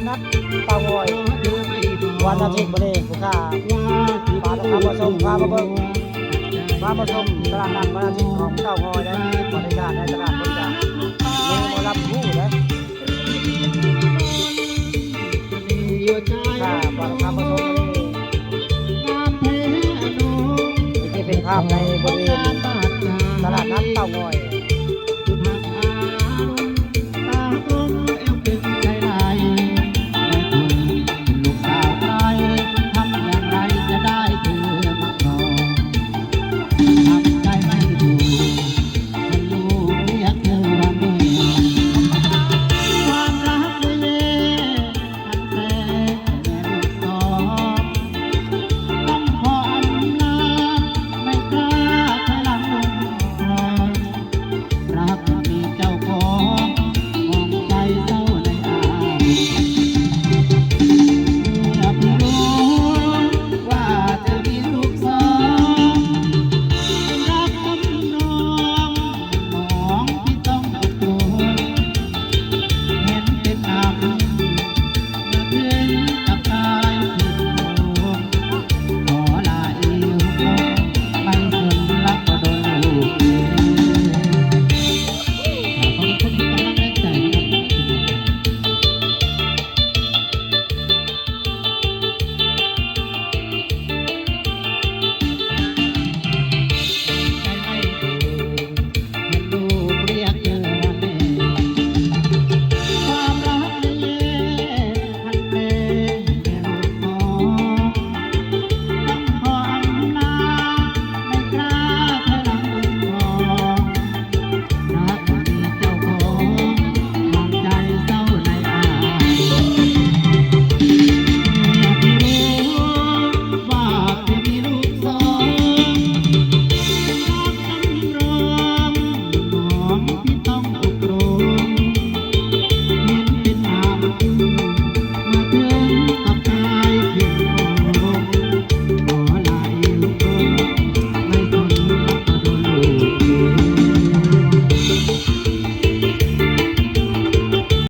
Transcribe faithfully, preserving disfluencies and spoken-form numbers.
นัดเต่างอย วันอาทิตย์มื้อนี้ผู้ค้าปลาทองคำมาส่ง พามาเบิ่ง พามาชมตลาดนัดวันอาทิตย์ของเต่างอยนะ บรรยากาศในตลาดบรรยากาศมีหมอลำคู่นะ ค่ะ ปลาทองคำมาส่งมื้อนี้ นี่จะเป็นภาพในบริเวณตลาดนัดเต่างอย